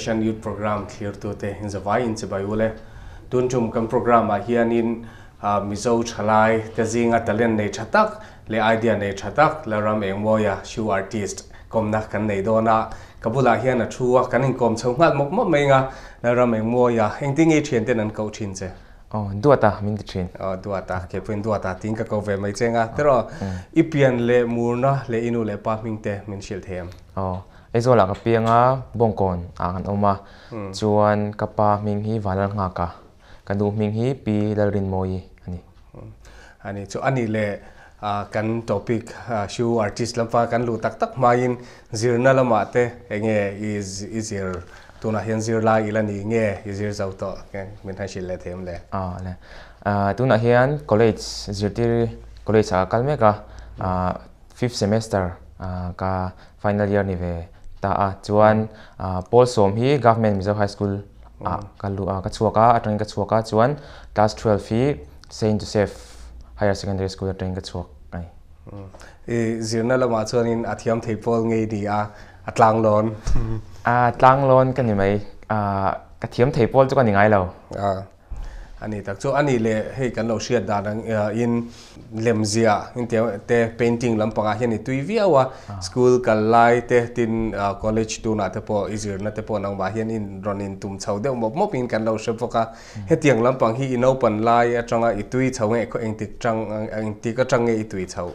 Fashion Youth Programme thlirtute inzavai inchibai ule. Tun tum kan programme ah hianin Mizo thalai te zinga talent nei tha tak leh idea nei tha tak Lalram Engmawia shoe artist kawmna kan nei dawn a, ka bulah hian a thu a, kan inkawm chho nghal mawp mawp mai anga Lalram Engmawia engtin nge thianten an koh thin che? Aw, Duata min ti thin. Aw, Duata, kei pawhin Duata tiin ka ko ve mai che anga. Tiraw, i pian leh murna leh i nu leh pa hming te min hrilh thei em? Aw, Aizawlah ka piang a, Bawngkawn ah kan awm a, chuan ka pa hming hi Vanlal Nghaka, ka nu hming hi Pi Lalrinmawii a ni. A ni chu, a nih leh kan topic shoe artist lampa kan luh tak tak hmain zirna lamah te enge i zir tunah hian zirlai ila ni nge i zir zo tawh min han hrilh leh thei em le? Aw le. Tunah hian college zirtir college ah ka kal mek a, fifth semester ka final year ni ve ta a, chuan pawl sawm hi Government Mizo High School ah ka luh a, ka chhuak a, atangin ka chhuak a, chuan class 12 hi Saint Joseph Higher Secondary School atangin ka chhuak a ni. I zirna lamah chuanin a thiam thei pawl ngei ni a, a tlanglawn. A tlanglawn ka ni mai, ka thiam thei pawl chu ka ni ngai lo. A ni tak chu a ni le hei kan lo hriat dan ang in lemzia in te te painting lampangah hian i tui viau a, school kal lai te tin college tunah te pawh i zirna te pawh nangmah hian in rawn in tum chho deuh mawp mawp in kan lo hre bawk a, hetiang lampang hi i naupan lai atanga i tui chho nge engtik tang engtik atang nge i tui chho?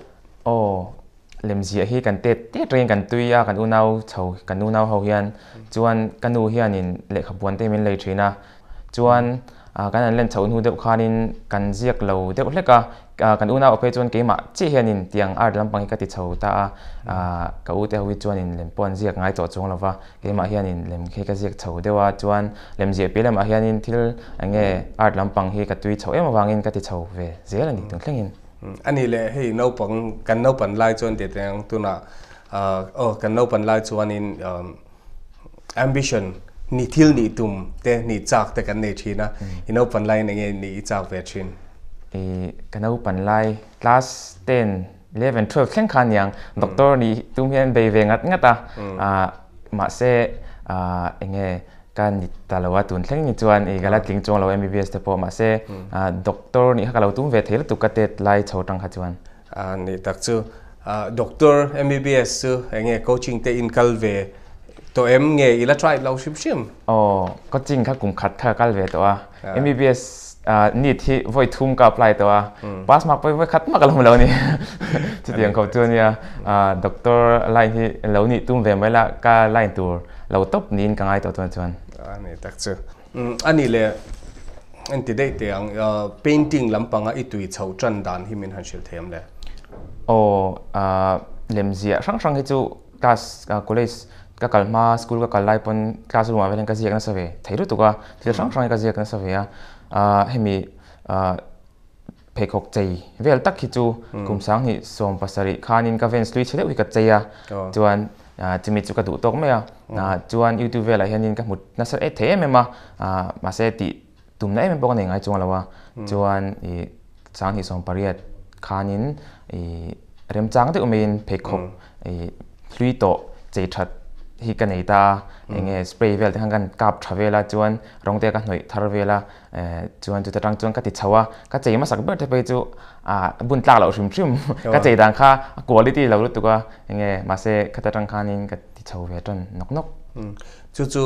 Aw lemziah hi kan tet tet reng kan tui a kan unau chho kan unau ho hian chuan ka nu hianin lehkhabuan te min lei thin a chuan kan an len chhoh hnu deuh khanin kan ziak lo deuh hlek a kan unau a phei chuan keimah chiah hianin tiang art lampang hi ka ti chho ta a ka u te ho hi chuanin lem pawh an ziak ngai tawh chuang lo va keimah hianin lem khi ka ziak chho deuh a chuan lemziah piah lamah hianin thil eng nge art lampang hi ka tui chho em avangin ka ti chho ve zel a ni tun thlengin. A nih leh hei naupang kan naupan lai chuan tih teh ang tunah aw kan naupan lai chuanin ambition ni thil nih tum te nih chak te kan nei thin a i naupan laiin eng nge nih i chak ve thin? I ka naupan lai class 10, 11, 12 thleng khan niang doctor nih tum hian bei ve ngat ngat a mahse eng nge Ka ni ta lo a, tun thleng ni chuan i ka la tling chuang lo MBBS te pawh mahse doctor nih kha ka lo tum ve thei lutuk ka tet lai chho tang kha chuan. Ni tak chu doctor MBBS chu eng nge coaching te in kal ve tawh em nge i la try lo hrim hrim? Aw coaching kha kum khat kha ka kal ve tawh a, MBBS NEET hi vawi thum ka apply tawh a, pass mark pawh hi vawi khat mah ka la hmu lo a ni. Chutiang khawp chu ania doctor line hi lo nih tum ve mai la ka line tur lo tawp niin ka ngai tawh chuan chuan. A ni tak chu. A nih leh en ti daih teh ang painting lampanga i tui chhoh tan dan hi min han hrilh thei em le? Aw lemziah hrang hrang hi chu class college ka kal hma school ka kal lai pawn class room ah vel hian ka ziak nasa ve thei lutuk a thil hrang hrang hi ka ziak nasa ve a hemi pheikhawk chei vel tak hi chu kum sanghnih 70 khanin ka vans hlui chhe deuh hi ka chei a chuan chumi chu ka duh tawk mai a chuan youtube velah hianin ka hmu nasa thei em em a mahse tih tumna em em pawh ka nei ngai chuang lo a chuan ih 2018 khanin ih remchang deuh maiin pheikhawk ih hlui tawh chei that hi ka nei ta a eng nge spray vel te khan kan kap tha vel a chuan rawng te ka hnawih thar vel a eh chuan chuta tang chuan ka ti chho a ka chei hmasak ber te phei chu ah bun tlak loh hrim hrim ka chei dan kha a quality lo lutuk a eng nge mahse khata tang khanin ka ti chho ve tan nawk nawk. Chu chu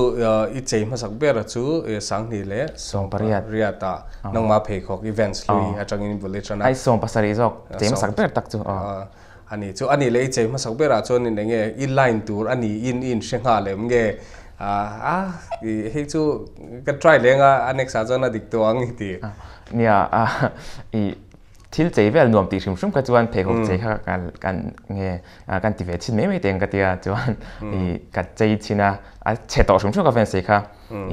i chei hmasak ber chu Sanghni leh 80 riata nangmah pheikhawk events hlui atangin bul i tan a. Ai 70 zawk chei hmasak ber tak chu. A ni chu a nih leh i chei hmasak berah chuan in enge i line tur a ni in i inhre nghal em nge a hei chu ka try leng a a next ah chuan a dik tawh ang i ti. Nia i Thil chei vel nuam tih hrim hrim kha chuan pheikhawk chei kha kan nge kan ti ve chhin mai mai teng ka tia chuan i ka chei chhin a, a chhe tawh hrim hrim ka ven sei kha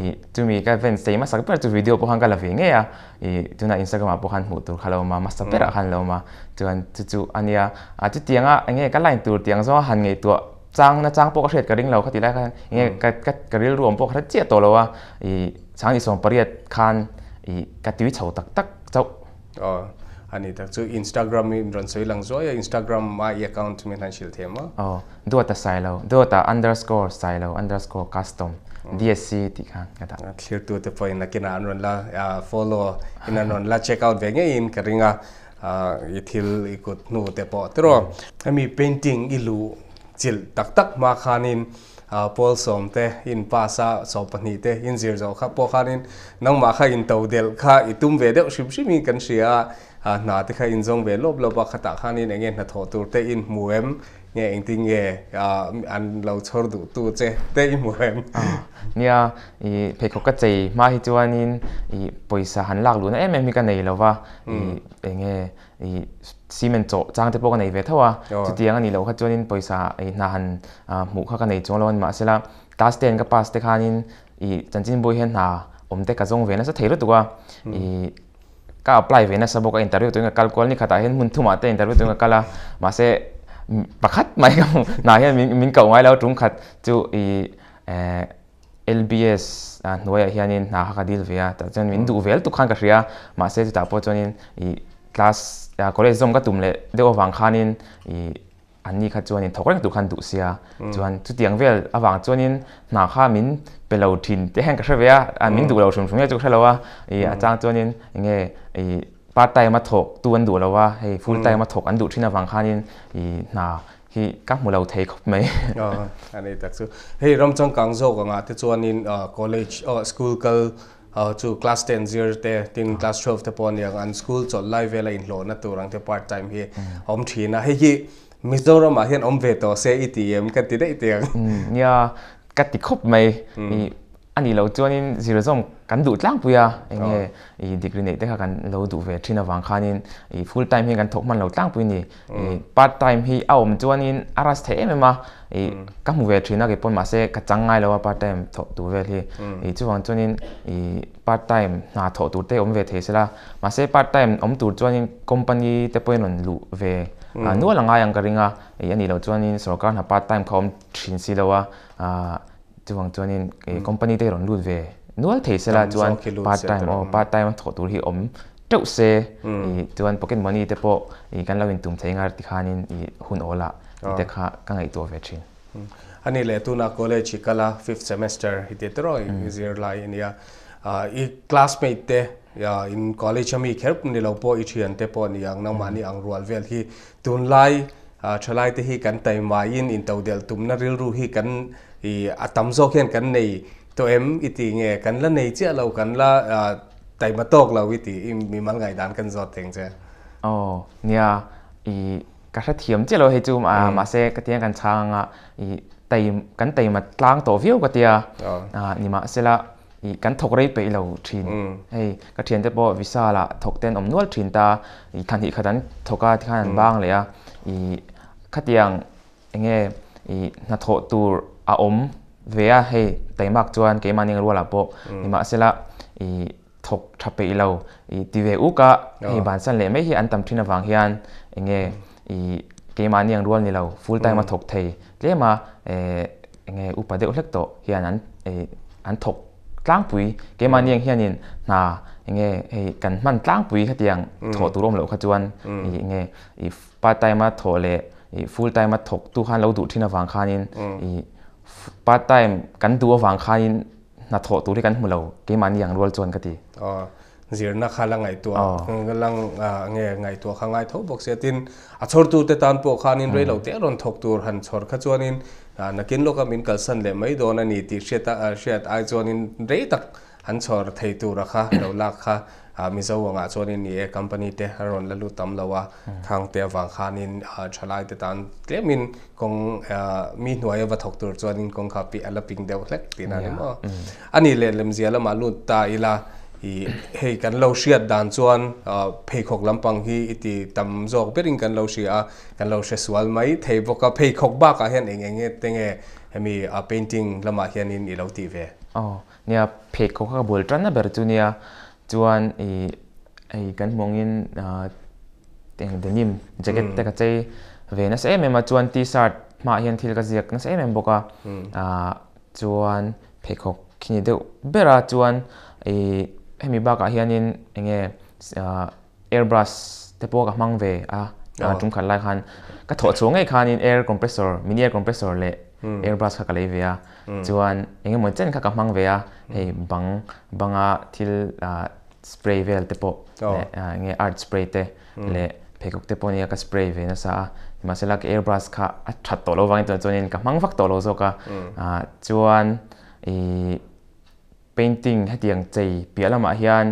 i chumi ka ven sei hmasak ber chu video pawh khan ka la ve ngei a i tunah Instagram ah pawh khan hmuh tur kha lo awm a hmasa berah khan lo awm a chuan chu chu a nia a chutianga eng nge ka line tur tiang zawnga han ngaihtuah chang na chang pawh ka hriat ka ring lo kha tih lai khan eng nge ka ka ka rilru awm pawh ka hre chiah tawh lo a i 2018 khan i ka tui chho tak tak chauh. Aw. Ani tak chu Instagram in rawn sawi lang zuai a, Instagram a i account min han hrilh thei maw? Aw, Duata Sailo, Duata underscore Sailo underscore custom DSC tih kha ka dah. Thlirtute pawhin nakinah an rawn la follow in an rawn la check out ve ngeiin ka ring a, i thil i kut hnu te pawh tiraw. Hemi painting i luh chilh tak tak hma khanin Pawl sawm te in pass a, 12 te in zir zawh kha pawh khanin nangmah kha in to delh kha i tum ve deuh hrim hrim in kan hria a, hna te kha in zawng ve lawp lawp a, khatah khanin eng nge hnathawh tur te in hmu em, nge engtin nge an lo chhawr duh tu che te i hmu em? Nia, i pheikhawk ka chei hma hi chuanin i pawisa han lak luhna em em hi ka nei lo va, i eng nge I cement chawh chang te pawh ka nei ve tho a, chutiang a nih loh kha chuanin pawisa i hna han hmuh kha ka nei chuang lo a ni. Mahsela class ten ka pass te khanin i chanchinbu hian hna awm te ka zawng ve nasa thei lutuk a, i ka apply ve nasa bawk a, interview turin ka kal kual ni khatah hian hmun thumah te interview turin ka kal a, mahse pakhat mai ka hmuh hna hian min koh ngai lo tum khat chu i LBS hnuaiah hianin hna kha ka dil ve a, tah chuan min duh vel tuk khan ka hria, mahse chutah pawh chuanin ih class college zawm ka tum leh deuh avang khanin ih anni kha chuanin thawk reng tur khan duh sia, chuan chutiang vel avang chuanin hna kha min pe lo thin te hian ka hre ve a, min duh lo hrim hrim nge chu ka hre lo a, ih a chang chuanin eng nge ih part time a thawk tu an duh lo a, hei full time a thawk an duh thin avang khanin ih hna Hi ka hmu lo thei khawp mai. A ni tak chu. Hei ram changkang zawk angah te chuanin college school kal chu class ten zir te tin class 12 te pawh aniang an school chawlh lai vela inhlawhna tur ang te part time hi a awm thin a. Hei hi Mizoramah hian awm ve tawh se i ti em ka ti daih teh ang. Nia ka ti khawp mai. A nih loh chuanin zir zawm kan duh tlangpui a, eng nge i degree neih te kha kan lo duh ve thin avang khanin i full time hi kan thawk hman lo tlangpui a ni. I part time hi a awm chuanin a rush theih em em a, i ka hmu ve thin a kei pawn mahse ka chang ngai lo a part time thawh tur vel hi. I chuvang chuanin i part time hna thawh tur te awm ve thei sela, mahse part time awm tur chuanin company te pawhin rawn luh ve nual a ngai ang ka ring a, i a nih loh chuanin sorkar hna part time kha awm thin si lo a, Chuvang chuanin company te rawn lut ve nual thei sela chuan part time aw part time a thawh tur hi awm teuh se i chuan pocket money te pawh i kan lo intum thei ngar tikhanin i hun awl ah i te kha ka ngaihtuah ve thin. Ani leh tunah college i kal a fifth semester i ti tawh i zir lai a nia i classmate te in college ami kher ni lo pawh i thian te pawh ni ang nangmahni ang rual vel hi tunlai Thalai te hi kan taimaiin intodelh tumna rilru hi kan i a tam zawk hian kan nei tawh em i ti nge kan la nei chiah lo kan la taima tawk lo i ti i mimal ngaihdan kan zawt theng che. Aw nia i ka hrethiam chiah lo hei chu mahse ka tia kan chhang anga i tai kan taima tlang tawh viau ka tia nimahsela I kan thawk rei peih lo thin. Hei ka thiante pawh visa lah thawk te an awm nual thin ta. I thlan hnih khat an thawk a tikhan an bang leh a. I khatiang eng nge i hnathawh tur a awm ve a hei taimak chuan keimahni ang rualah pawh nimahsela i thawk tha peih lo i ti ve uk a hei bansan leh mai hi an tam thin avang hian eng nge i keimahni ang rual ni lo full time a thawk thei tlem a eng nge upa deuh hlek tawh hian an an thawk tlangpui keimahni ang hianin hna eng nge hei kan hman tlangpui khatiang thawh tur awm loh kha chuan i eng nge i part time a thawh leh i full time a thawk tu khan lo duh thin avang khanin i part time kan duh avang khanin hna thawh tur hi kan hmu lo keimahni ang rual chuan ka ti. Zirna kha la ngaihtuah lang nge ngaihtuah kha ngai tho bawk sia tin a chhawrtu te tan pawh khanin rei lo te a rawn thawk tur han chhawr kha chuanin nakin lawka min kalsan leh mai dawn a ni tih hriat a hriat ai chuanin rei tak an chhawr thei tura kha lo lak kha Mizo angah chuanin ni e company te a rawn la lut tam lo a khang te avang khanin thalai te tan tlemin kawng mi hnuaia va thawk tur chuanin kawng kha a la ping deuh hlek tihna a ni maw. A nih leh lemzia lamah lut ta ila i hei kan lo hriat dan chuan pheikhawk lampang hi i ti tam zawk berin kan lo hria a, kan lo hre sual mai thei bawk a. Pheikhawk bakah hian eng eng nge te nge hemi painting lamah hianin i lo tih ve? Aw, nia pheikhawk kha ka bual tanna ber chu nia chuan i hei kan hmuh angin eng denim jacket te ka chei ve nasa em em a chuan t-shirt hmaah hian thil ka ziak nasa em em bawk a chuan pheikhawk khi ni deuh ber a chuan ih hemi bakah hianin eng nge airbrush. te pawh ka hmang ve a tum khat lai khan ka thawh chhuah ngei khanin air compressor mini air compressor leh air brush kha ka lei ve a chuan engemaw chen kha ka hmang ve a hei bang banga thil spray vel te pawh leh enge art spray te leh pheikhawk te pawh nia ka spray ve nasa a mahsela ka air brush kha a that tawh lo vangin tunah chuanin ka hmang vak tawh lo zawk a chuan ih Painting hetiang chei piah lamah hian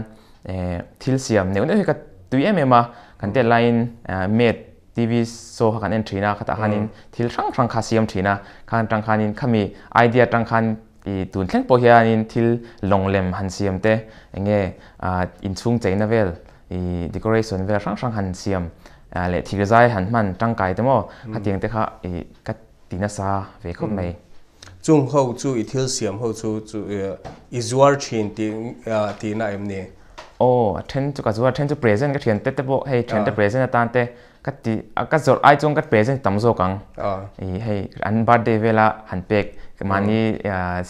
thil siam neuh neuh hi ka tui em em a, kan tet laiin Mad TV show kha kan en thin a, khatah khanin thil hrang hrang kha siam thin a, khan atang khanin khami idea atang khan ih tun thleng pawh hianin thil lawng lem han siam te enge inchhung cheina vel ih decoration vel hrang hrang han siam leh thirzai han hman tangkai te maw khatiang te kha ih ka ti nasa ve khawp mai. Chung ho chu i thil siam ho chu chu i zuar thin tih tihna em ni? Aw, a then chu ka zuar, a then chu present ka thian te te pawh hei thian te present atan te ka ti a ka zawrh ai chuan ka present tam zawk ang. I hei an birthday vela han pek mahni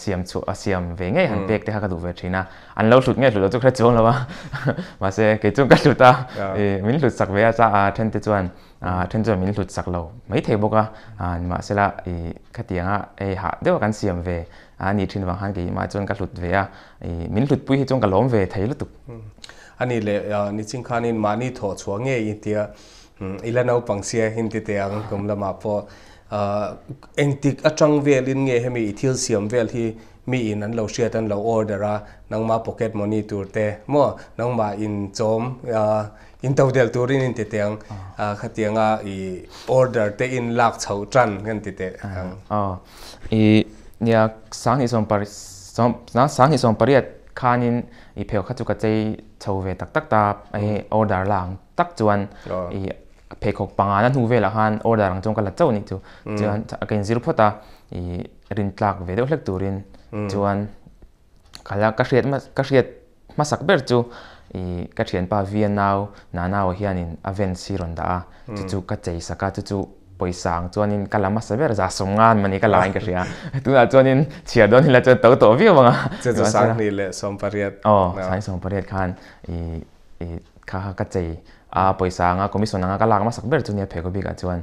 siam chhuah a siam ve ngei han pek te kha ka duh ve thin a, an lo hlut ngei hlut lo chu ka hre chuang lo a, mahse kei chuan ka hlut a, i min hlut sak ve a cha a then te chuan A then chuan min hlut sak lo mai thei bawk a, nimahsela i khatianga hei hah deuha kan siam ve a ni thin vang khan keimah chuan ka hlut ve a, i min hlutpui hi chuan ka lawm ve thei lutuk. A ni leh nichin khanin mahni thawh chhuah ngei i tia i la naupang sia hin ti teh ang kum lamah pawh engtik atang velin nge hemi i thil siam vel hi mi in an lo hriat an lo order a, nangma pocket money tur te maw nangmah in chawm In to del turin in ti teh ang. Khatianga i order te in lak chhoh tan kan ti teh ang. Aw. I nia sanghnih sawm pariat sanghnih sawm pariat khanin i pheu kha chu ka chei chho ve tak tak ta hei order la ang tak chuan i pheikhawk panga na hnu velah khan order ang chuan ka la chauh anih chu. Chuan ka inzir phawt a i rintlak ve deuh hlek turin chuan Khala ka hriat ka hriat hmasak ber chu i ka thianpa Vianau Nanau hianin a vent si rawn dah a, chu chu ka chei sak a, chu chu pawisa ang chuanin ka la hmasa ber za sawmngan mani ka la in ka hria. Tunah chuanin chhiar dawn ila chuan to tawh viau ang a. Chu chu Sanghnih leh Sawmpariat. Aw, Sanghnih Sawmpariat khan i i kha kha ka chei a, pawisa anga commission anga ka lak hmasak ber chu nia pheikhawk bikah chuan.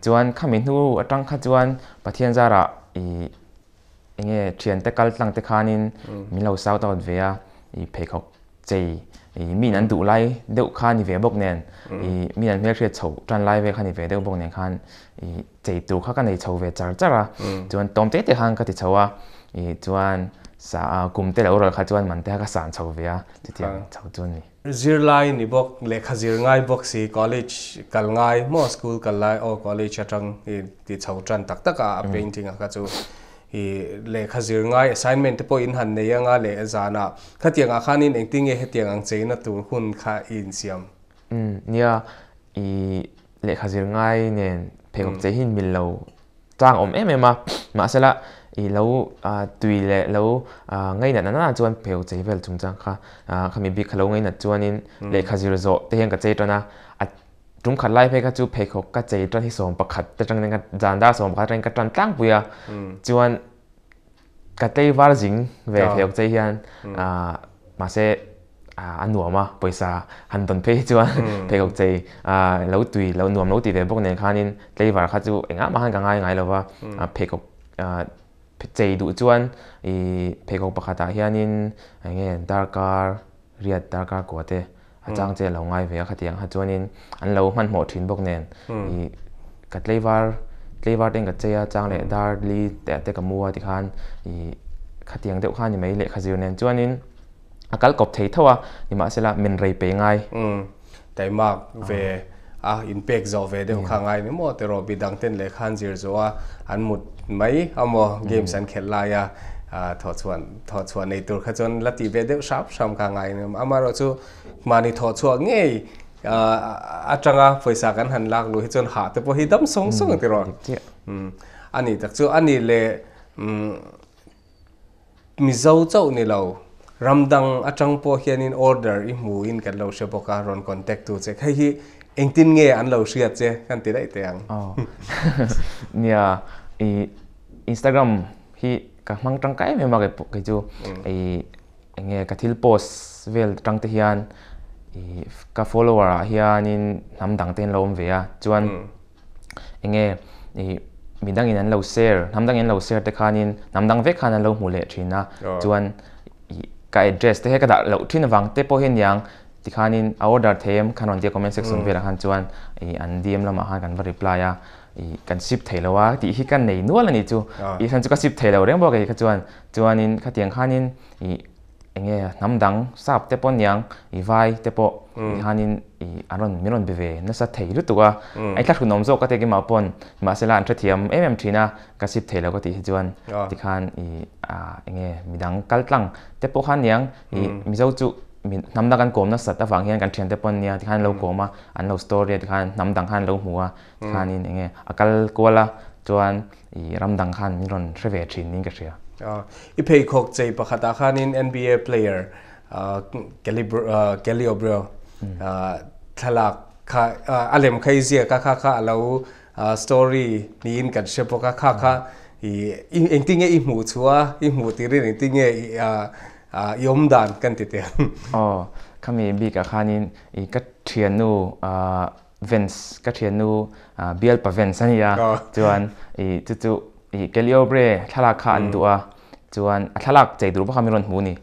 Chuan khami hnu atang kha chuan Pathian zarah i Enge thiante kal tlang te khanin min lo shout out ve a, i pheikhawk chei i min an duh lai deuh kha ni ve bawk nen, i min an hmelhriat chho tan lai vel kha ni ve deuh bawk nen khan i chei tur kha ka nei chho ve char char a, chuan tawm te te khan ka ti chho a, i chuan sa a kum te lo ral kha chuan man te kha ka san chho ve a, chutiang chho chu a ni. Zirlai ni bawk, lehkha zir ngai bawk si, college kal ngai maw school kal lai aw college atang i ti chho tan tak tak a, a painting a kha chu i lehkha zir ngai assignment te pawh in han nei anga leh zanah khatiang ah khanin engtin nge hetiang ang cheina tur hun kha i insiam? Umm nia, i lehkha zir ngai nen pheikhawk chei hi in mil lo Chang awm em em a, mahsela i lo tui leh lo ngainat na na chuan pheu chei vel chungchang kha khami bik kha lo ngainat chuanin lehkha zir zawh te hian ka chei tan a, a tum khat lai phei kha chu pheikhawk ka chei tan hi 11 te atangin ka zan dar 11 atangin ka tan tlangpui a, chuan Ka tleivar zing ve pheiawk che hian mahse a nuam a, pawisa han dawn phei hi chuan pheikhawk chei lo tui lo nuam lo ti ve bawk nen khanin tleivar kha chu engah mah khan ka ngai ngai lo va, pheikhawk chei duh chuan i pheikhawk pakhatah hianin eng nge darkar riat darkar kua te a chang che a lo ngai ve a khatiang kha chuanin an lo hmanhmawh thin bawk nen ih ka tleivar tleivar te in ka chei a chang leh dar li te te ka mu a tikhan ih khatiang deuh kha a ni mai lehkha zir nen chuanin a kal kawp thei tho a nimahsela min rei pe ngai. Taimak ve a inpek zawh ve deuh kha ngai ni maw tiraw bidang ten lehkha an zir zawh a an mut mai a maw games an khelh lai a thawhchhuah thawhchhuah nei tur kha chuan la tih ve deuh hram hram kha ngai a ni amaherawh chu mahni thawhchhuah ngei atanga pawisa kan han lak luh hi chuan hah te pawh hi dam sawng sawng a tiraw a ni tak chu a ni leh Mizo chauh ni lo, ram dang atang pawh hianin order i hmuin kan lo hre bawk a, rawn contact tu che. Hei hi engtin nge an lo hriat che kan ti daih teh ang. Aw. Nia, i Instagram hi ka hmang tangkai em em a kei chu. I enge ka thil post vel atang te hian I ka follower ah hianin hnam dang te an lo awm ve a, chuan enge i midang in an lo share, hnam dang in an lo share te khanin hnam dang vek khan an lo hmu leh thin a, chuan i ka address te hi ka dah loh thin avang te pawh hi aniang tikhanin a order thei em khan rawn tia comment section velah khan chuan i an DM lamah khan kan va reply a, i kan ship thei lo a tih hi ka nei nual a nih chu, i hran chu ka ship thei lo reng bawk a kha chuan, chuanin khatiang khanin i. Enge hnam dang sap te pawh niang i vai te pawh ti khanin i an rawn min rawn be ve nasa thei lutuk a, a i thlahrun awm zawk ka ti keimah pawn mahsela an hrethiam em em thin a, ka sip thei lo ka tih hi chuan tikhan i enge midang kal tlang te pawh khan niang i Mizo chu hnam dang kan kawm nasat avang hian kan thian te pawn nia tikhan an lo kawm a, an lo story a tikhan hnam dang khan an lo hmu a tikhanin enge a kal kual a chuan I ram dang khan min rawn hre ve thin niin ka hria. I pheikhawk chei pakhatah khanin NBA player Kelly Oubre thlalak kha a lem kha i ziak a, kha kha a lo story niin kan hre bawk a, kha kha i engtin nge i hmuh chhuah a, i hmuh tirin engtin nge i awm dan kan ti teh ang. Aw, khami bikah khanin i ka thiannu Vance ka thiannu bialpa Vance a nia chuan i chu chu i Kelly Oubre thlalak kha an duh a chuan a thlalak chei tur bawk kha min rawn hmuh ni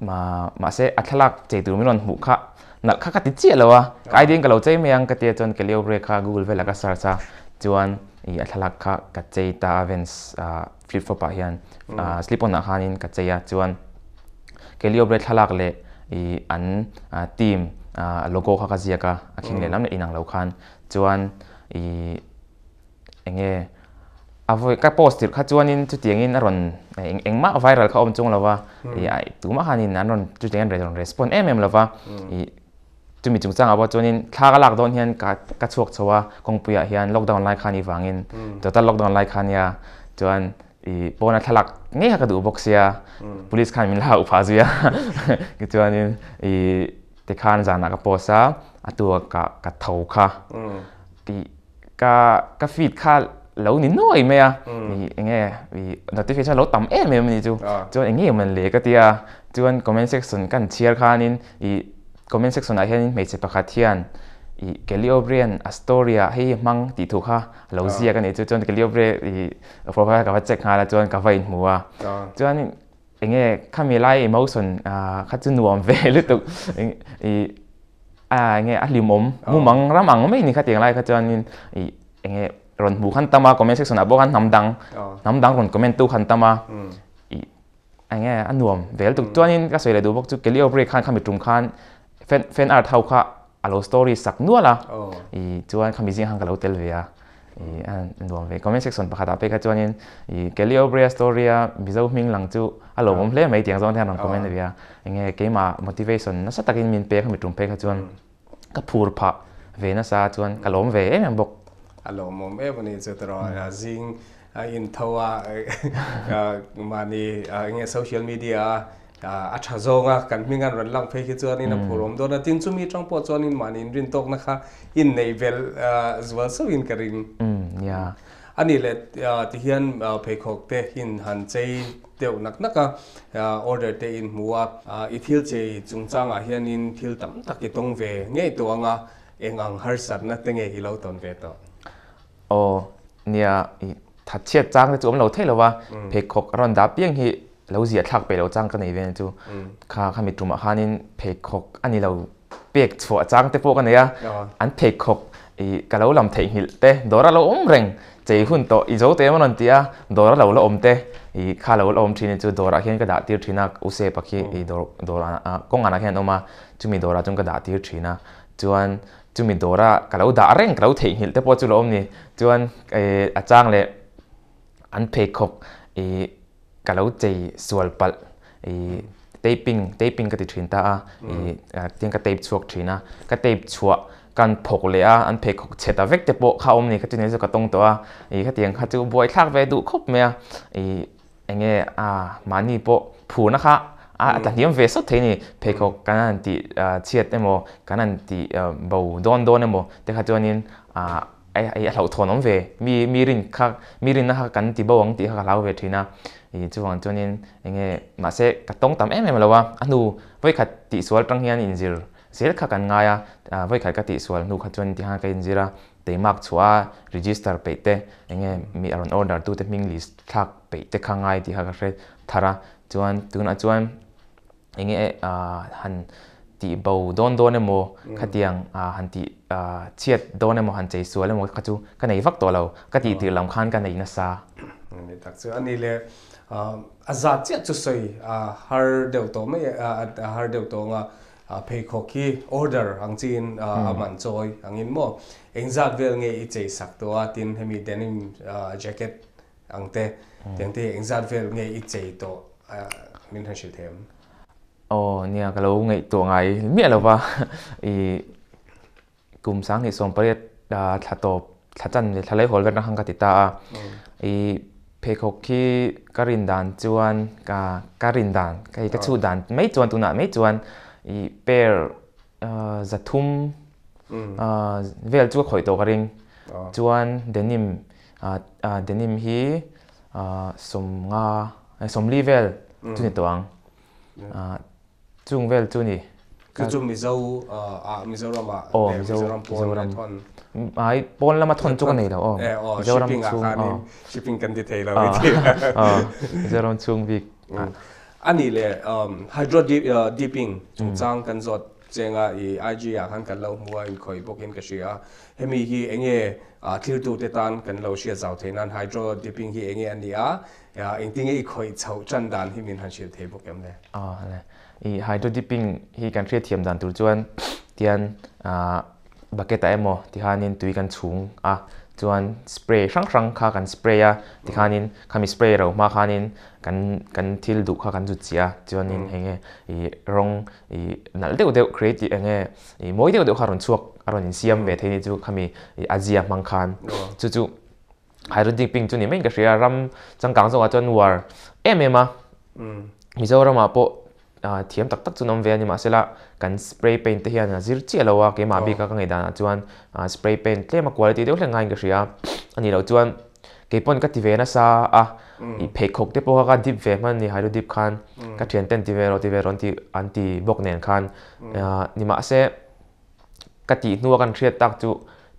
ma mahse a thlalak chei tur min rawn hmuh kha nalh kha ka ti chiah lo a ka idea in ka lo chei mai ang ka tia chuan Kelly Oubre kha Google velah ka search a chuan i a thlalak kha ka chei ta a Vance flip flop ah hian slip on ah khanin ka chei a chuan Kelly Oubre thlalak leh i an team logo kha ka ziak a, a khing leh lam leh inang lo khan chuan i enge a vawi ka post tirh kha chuanin chutiangin a rawn engmah viral kha awm chung lo va i tumah khanin an rawn chutiang an rawn respond em em lo va i chumi chungchangah pawh chuanin thla ka lak dawn hian ka ka chhuak chho a kawngpuiah hian lockdown lai khan i vangin total lockdown lai kha nia chuan I pawna thlalak ngei kha ka duh bawk sia, police khan min la hauh phah zui a, tichuanin i tikhan zanah ka post a, a tua ka ka tho kha ti ka ka feed kha lo ni nuai mai a, i enge i notification lo tam em em a ni chu, chuan eng nge man le ka tia, chuan comment section kan chhiar khanin i Comment section ah hianin hmeichhe pakhat hian i Kelly O'Brien a story ah hei hi hmang tih thu kha a lo ziak a nih chu chuan Kelly O'Brien i profile ka va check nghal a chuan ka va inhmu a chuan enge khami lai emotion kha chu nuam ve lutuk i a enge a hlimawm mumang ram ang mai ni kha tiang lai kha chuanin i enge rawn hmuh khan tam a comment section ah pawh khan hnam dang hnam dang rawn comment tu khan tam a i Enge a nuam vel tuk chuanin ka sawi leh duh bawk chu Kelly Oubre khan khami tum khan fan fan art ho kha a lo story sak nual a i chuan khami zing khan ka lo tel ve a i a nuam ve comment section pakhat ah phei kha chuanin i Kelly Oubre a story a Mizo hming lang chu a lawmawm hle mai tiang zawng te hian rawn comment ve a enge keimah motivation nasa takin min pek khami tum phei kha chuan ka phur phah ve nasa chuan ka lawm ve em em bawk. A lawmawm em a ni chu tawrh a zing a intho a mahni enge social media a a tha zawng a kan hming an rawn lang phei khi chuanin a phur awm dawn a tin chumi tang pawh chuanin mahni inrin tawkna kha inneih belh zual sauhin ka ring. A nih leh tihian pheikhawk te in han chei deuh nak nak a, order te in hmu a. I thil chei chungchangah hianin thil tam tak i tawng ve ngei tawh ang a, eng ang harsatna te nge i lo tawn ve tawh? Aw, nia, i thatchhiat chang te chu awm lo thei lo va, pheikhawk a rawn dah piang hi lo ziah thlak peih lo chang ka nei ve chu. Kha khami tumah khanin pheikhawk a ni lo pek chhuah chang te pawh ka nei a, an pheikhawk i ka lo lam theihnghilh te dawr a lo awm reng chei hun tawh i zo te em a rawn ti a, dawr a lo la awm te i kha lo la awm thin chu dawrah hian ka dah tir thin a, u Sepa khi i dawr dawr ah kawng anah hian a awm a, chumi dawrah chuan ka dah tir thin a, chuan chumi dawra ka lo dah reng ka lo theihnghilh te pawh chu lo awm ni, chuan a chang leh an pheikhawk i Ka lo chei sual palh i taping taping ka ti thin ta a i tiang ka tape chhuak thin a ka tape chhuah kan phawk leh a an pheikhawk chhe ta vek te pawh kha awm ni kha chu nei chu ka tawng tawh a i khatiang kha chu buai thlak ve duh khawp mai a i enge a mahni pawh phurna kha a tla hniam ve sawt thei a ni pheikhawk kan han tih chhiat emaw kan han tih bo dawn dawn emaw te kha chuanin ah Ei a hlauhthawn awm ve, mi mi rin kha mi rinna kha kan ti bo ang tih kha ka hlau ve thin a, ih chuvang chuanin eng nge mahse ka tawng tam em em lo a, a hnu vawikhat tihsual tang hian inzir zel kha kan ngai a, vawikhat ka tihsual hnu kha chuan tihan ka inzir a, teimak chhuah a register peih te enge mi a rawn order tu te hming list thlak peih te kha ngai tih kha ka hre thar a, chuan tunah chuan enge han tih bo dawn dawn emaw khatiang han tih chhiat dawn emaw han chei sual emaw kha chu ka nei vak tawh lo, ka tih tir lam khan ka nei nasa. Ni tak chu a ni le, a zat chiah chu sawi a har deuh tawh mai a har deuh tawh ang a, pheikhawk hi order ang chiin a man chawi angin maw engzat vel nge i chei sak tawh a tin hemi denim jacket ang te tiang te hi engzat vel nge i chei tawh min han hrilh thei em? Aw nia ka lo ngaihtuah ngai miah lo va i kum 2018 thla tawp thla chan leh thla laihawl vel atang khan ka ti ta a i pheikhawk khi ka rin dan chuan ka ka rin dan hei ka chhut dan mai chuan tunah mai chuan i pair 300 vel chu ka khawih tawh ka ring chuan denim denim hi 50 40 vel chu ni tawh ang. Chung vel chu ni. Chu chu Mizo ah Mizoram ah leh Mizoram pawn a thawn. Ai pawn lama thawn chu ka nei lo aw. Mizoram chhung aw. Shipping kan ti thei lo i ti. Mizoram chhung bik. Ani leh hydro dipping chungchang kan zawt chenga i IG ah khan kan lo hmu a inkhawih bawkin ka hria a. Hemi hi enge thiltute tan kan lo hriat zau theih nan hydro dipping hi enge a ni a, Engtinge i khawih chhoh tan dan hi min han hrilh thei bawk em le? Aw le. I hydro dipping hi kan hriatthiam dan tur chuan tian bucket ah emaw tikhanin tui kan chhung a, chuan spray hrang hrang kha kan spray a, tikhanin khami spray ro hma khanin kan kan thil duh kha kan zut chiah a, chuanin heng nge i rawng i nalh deuh deuh creative eng nge i mawi deuh deuh kha a rawn chhuak a rawn insiam ve thei ni chu khami i a zia hmang khan chu chu Hydro dipping chu ni maiin ka hria, ram changkang zawkah chuan uar em em a. Mizoramah pawh thiam tak tak chu an awm ve a ni, mahsela kan spray paint te hian a zir chiah lo a, keimah bika ka ngaihdanah chuan spray paint tlem a quality deuh hlek ngaiin ka hria. A nih loh chuan keipawn ka ti ve nasa a, i pheikhawk te pawh kha ka dip ve hman a ni hydro dip khan, ka thianten ti ve rawh ti ve rawh an ti an ti bawk nen khan. Nimahse. Ka tih hnua kan hriat tak chu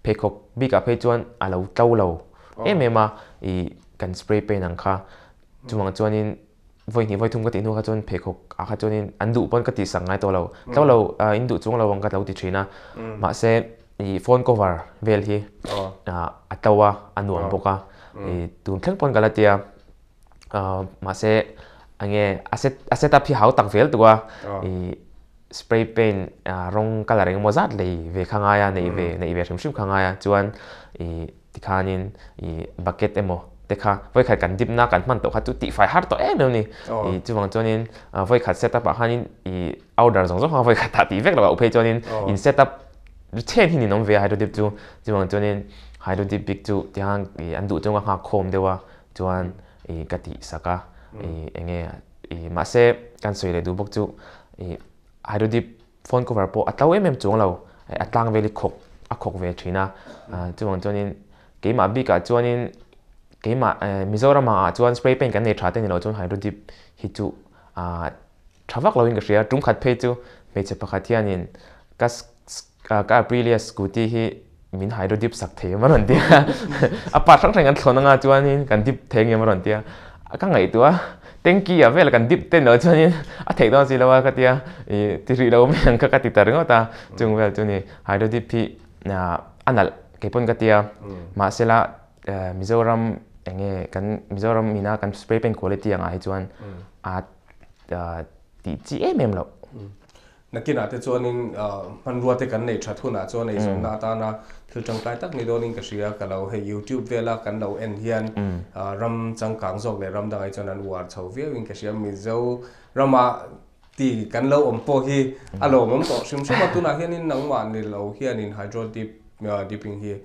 pheikhawk bikah phei chuan a lo tlo lo em em a, ih kan spray paint ang kha. Chuvang chuanin vawi hnih vawi thum ka tih hnu kha chuan pheikhawk ah kha chuanin an duh pawn ka tih sak ngai tawh lo. Tlo lo in duh chuang lo ang ka lo ti thin a. Mahse ih phone cover vel hi a tlo a, a nuam bawk a. Ih tun thleng pawn ka la tia. Mahse enge a set a set up hi hau tak vel tuk a ih spray paint rawng colour engemaw zat lei ve kha ngai a neih ve neih ve hrim hrim kha ngai a chuan ih tikhanin ih bucket emaw te kha vawikhat kan dip na kan hman tawh kha chu tihfai har tawh em em a ni ih chuvang chuanin vawikhat set up ah khanin ih order zawng zawng kha vawikhat ah tih vek loh ah phei chuanin in set up chen hi ninawm ve a hydro dip chu chuvang chuanin hydro dip bik chu tikhan ih an duh chunga nghak khawm deuh a. Chuan i ka tih sak a, i enge i mahse kan sawi leh duh bawk chu i hydrodip phone cover pawh a tlo em em chuang lo, a tlang vel hi khawk a khawk ve thin a, chuvang chuanin keimah bikah chuanin keimah Mizoram ah chuan spray paint kan nei tha te ni lo chuan hydrodip hi chu tha vak loin ka hria, tum khat phei chu hmeichhe pakhat hianin ka ka Aprilia scooty hi min hydro dip sak thei em a rawn ti a, a part hrang hrang kan thlawn anga chuanin kan dip thei ngem a rawn ti a, ka ngaihtuah a tanky ah vel kan dip ten lo chuanin a theih dawn si lo a ka ti a, ih ti rih lo mai ang kha ka ti ta ringawt a, chung vel chu ni hydro dip hi a nalh kei pawn ka ti a, mahsela Mizoram eng nge kan Mizoram ina kan spray paint quality angah hi chuan a tih chi em em loh. Nakinah te chuanin hmanrua te kan neih that hunah chuan eizawnna atana thil tangkai tak ni dawnin ka hria. Ka lo hei YouTube vela kan lo en hian ram changkang zawk leh ram dangah hi chuan an uar chho viauin ka hria. Mizo rama ti kan lo awm pawh hi a lawmawm tawh hrim hrim a. Tunah hianin nangmah ni lo hianin hydro dip dipping hi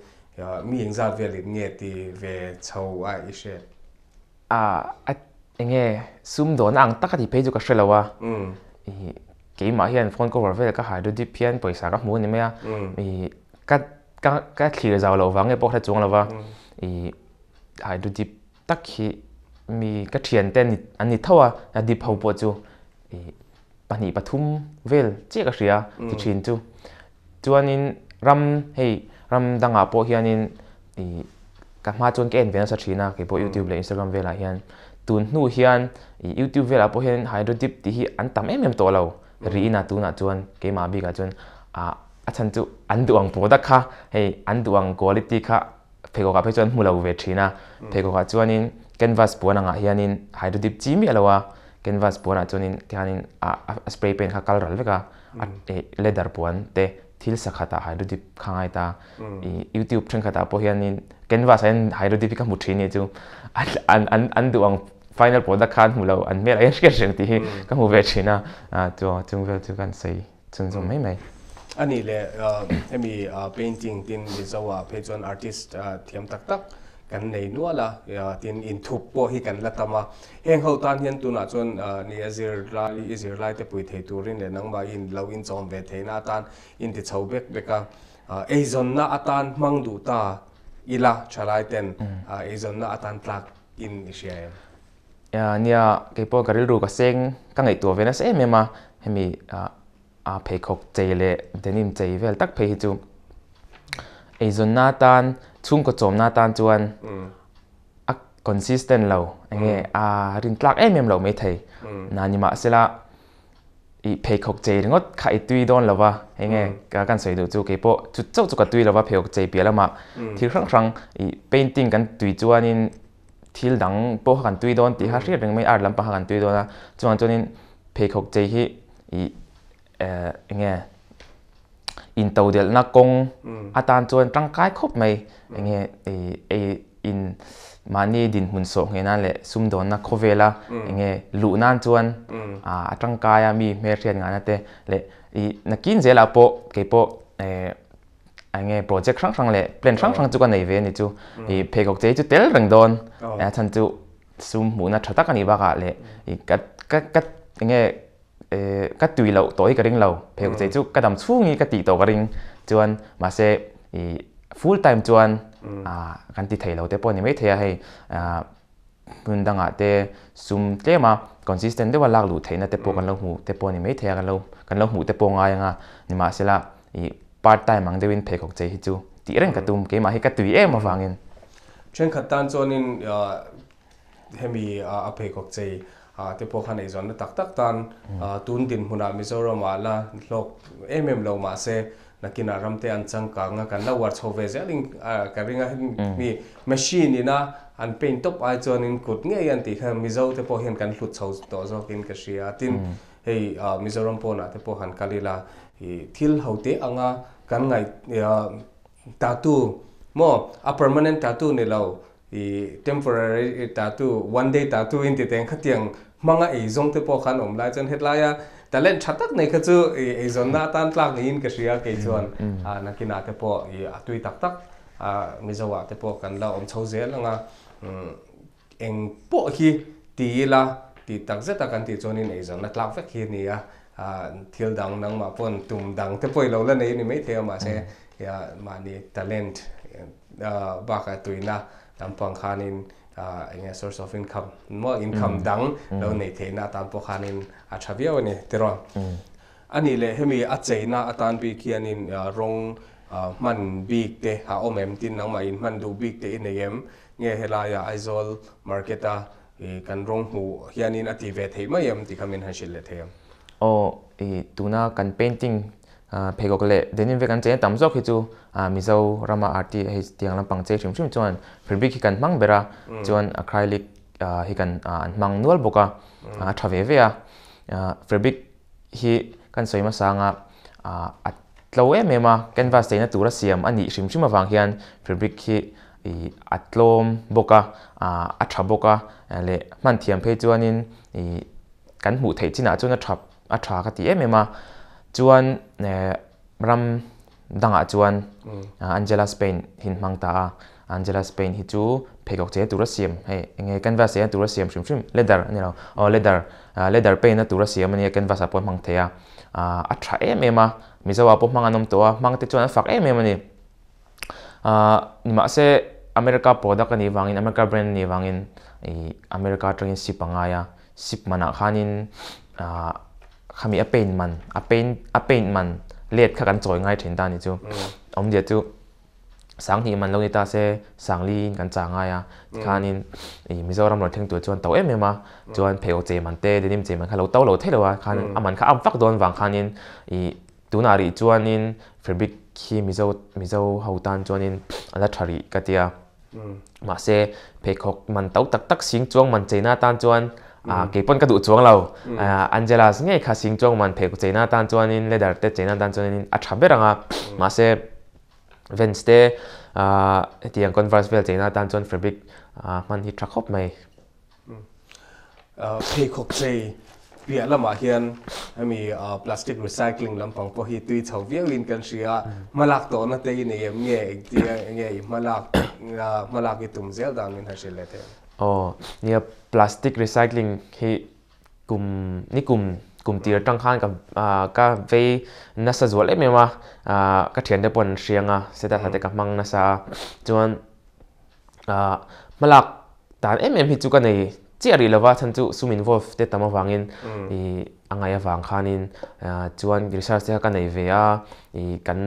mi engzat velin nge ti ve chho a i hriat? A enge sum dawhna ang tak a tih phei chu ka hre lo a, ih keimah hian phone cover vel ka hydro dip hian pawisa ka hmu a ni mai a, ih ka ka ka thlir zau loh vang nge pawh ka hre chuang lo va, ih hydro dip tak hi mi ka thian te an ni tho a, a dip ho pawh chu ih. pahnih pathum vel chiah ka hria ti thin chu. Chuanin ram hei ram dangah pawh hianin ih ka hma chuan ka en ve nasa thin a keipawh youtube leh instagram velah hian tun hnu hian ih youtube velah pawh hian hydro dip tih hi an tam em em tawh lo riin a tunah chuan keimah bikah chuan ah a chhan chu an duh ang product kha hei an duh ang quality kha pheikhawk ah phei chuan hmu lo ve thin a pheikhawk ah chuanin canvas puan angah hianin hydro dip chi miah lo a canvas puan ah chuanin tikhanin ah a spray paint kha kal ral vek a ih leather puan te thil sakhat ah hydro dip kha ngai ta ih youtube thenkhat ah pawh hianin canvas ah hian hydro dip hi ka hmu thin a nih chu an an an duh ang final product kha an hmu lo an hmel ah hian hriat reng tih hi ka hmu ve thin a chuan chung vel chu kan sawi chhunzawm mai mai. A nih leh hemi painting tin Mizo ah phei chuan artist thiam tak tak kan nei nual a, tin inthup pawh hi kan la tam a. Heng ho tan hian tunah chuan ni a zirlai i zirlai te pui thei turin leh nangmah in lo inchawm ve theihna atan inti chho bek bek a. Eizawnna atan hmang duh ta ila thalai ten eizawnna atan tlak in i hria em? Nia, keipawh ka rilru ka seng ka ngaihtuah ve nasa em em a, hemi a pheikhawk chei leh denim chei vel tak phei hi chu eizawnna atan chhungkaw chawmna atan chuan a consistent lo enge a rintlak em em lo maithei na ni mahsela ih pheikhawk chei ringawt kha i tui dawn lo va enge kan sawi duh chu keipawh chu chauh chu ka tui lo va pheikhawk chei piah lamah thil hrang hrang ih painting kan tui chuanin thil dang pawh kha kan tui dawn tih kha hriat reng mai art lampang kha kan tui dawn a chuvang chuanin pheikhawk chei hi ih eh enge into delhna kawng atan chuan tangkai khawp mai enge ih ei in mahni dinhmun sawh ngheh nan leh sumdawnna khawvela enge luh nan chuan a tangkai a mi hmelhriat nghahna te leh ih nakin zelah pawh keipawh eh enge project hrang hrang leh plan hrang hrang chu ka nei ve a ni chu ih pheikhawk chei chu tel reng dawn a chhan chu sum hmuhna tha tak a nih bakah leh ih ka ka ka enge eh ka tui loh tawh hi ka ring lo pheikhawk chei chu ka dam chhung hi ka tih tawh ka ring chuan mahse ih full time chuan ah kan ti thei lo te pawh a ni maithei a hei ah hmun dangah te sum tlem a consistent deuha lak luh theihna te pawh kan lo hmuh te pawh a ni maithei a kan lo kan lo hmuh te pawh ngai ang a nimahsela ih part time ang deuhin pheikhawk chei hi chu tih reng ka tum keimah hi ka tui em avangin. Thenkhat tan chuanin hemi a pheikhawk chei te pawh khan eizawnna tak tak tan tun dinhmunah Mizoramah la hlawk em em lo mahse nakinah ramte an changkang a kan la uar chho ve zelin ka ring a hemi machine ina an paint tawp ai chuanin kut ngei an tih kha Mizo te pawh hian kan hlut chho tawh zawkin ka hria a tin hei Mizoram pawnah te pawh han kal ila ih thil ho te anga kan ngaih tattoo maw a permanent tattoo ni lo I temporary tattoo, one day tattoo in ti teng khatiang hmanga eizawng te pawh khan awm lai chuan hetlai a talent tha tak nei kha chu i eizawnna atan tlak niin ka hria kei chuan nakinah te pawh i a tui tak tak Mizo ah te pawh kan la awm chho zel anga eng pawh hi ti ila tih tak zet a kan tih chuanin eizawnna tlak vek hi a ni a, thil dang nangmah pawn tum dang te pawh i lo la nei a ni maithei a mahse mahni talent Bakah tuina lampang khanin eng nge source of income maw income dang lo neih theihna atan pawh khanin a tha viau a ni tiraw. A nih leh hemi a cheina atan bik hianin rawng hman bik te a awm em tin nangmah in hman duh bik te i nei em nge helaiah Aizawl market a kan rawng hmuh hianin a ti ve theih mai em tih kha min han hrilh leh thei ang. Aw i tuna kan painting Pheikhawk leh denim vek an chei a tam zawk hi chu Mizo rama arti hei tiang lampang chei hrim hrim chuan fabric hi kan hmang ber a, chuan acrylic hi kan an hmang nual bawk a, a tha ve ve a. Fabric hi kan sawi hmasa anga a tlo em em a, canvas cheina tura siam a nih hrim hrim avang hian fabric hi a tlawm bawk a, a tha bawk a leh hman thiam phei chuanin kan hmuh theih chinah chuan a tha a tha ka ti em em a chuan ram dangah chuan Angela Spain hin hmang ta a Angela Spain hi chu pheikhawk che tura siam hei enge canvas che tura siam hrim hrim leather ani lo aw leather leather paint na tura siam ania canvas ah pawh hmang thei a a tha em em a Mizo ah pawh hmang an awm tawh a hmang te chuan an fak em em ani nimahse America product anih vangin America brand anih vangin ih America atangin ship a ngai a. Ship manah khanin Khami a paint man a paint a paint man let kha kan chawi ngai thin ta ni chu awmzia chu Sanghnih man lo ni ta se Sangli in kan chah ngai a tikhanin ih Mizoram rawn thleng tur chuan to em em a chuan pheikhawk chei man te denim chei man kha lo to lo thei lo a khan a man kha a vak dawn vang khanin ih tunah rih chuanin fabric hi Mizo Mizo ho tan chuanin a la tha rih ka tia mahse pheikhawk man to tak tak sing chuang man cheina atan chuan ah keipawn ka duh chuang lo Angela's ngei kha sing chuang man pheikhawk cheina atan chuanin leather te cheina atan chuanin a tha ber ang a mahse Vans te hetiang Converse vel cheina atan chuan fabric hman hi tha khawp mai. Pheikhawk chei piah lamah hian hemi plastic recycling lampang pawh hi tui chho viauin kan hria a, hmalak tawhna te i nei em nge engtia nge i hmalak hmalak i tum zel dan min han hrilh leh thei ang? Aw nia plastic recycling hi Kum ni kum kum tir atang khan ka ka vei nasa zual em em a, ka thiante pawh an hriang a, status ah te ka hmang nasa a, chuan hmalak dan em em hi chu ka nei chiah rih lova chhan chu sum involve te tam avangin ih a ngaih avang khanin chuan research te kha ka nei ve a, ih kan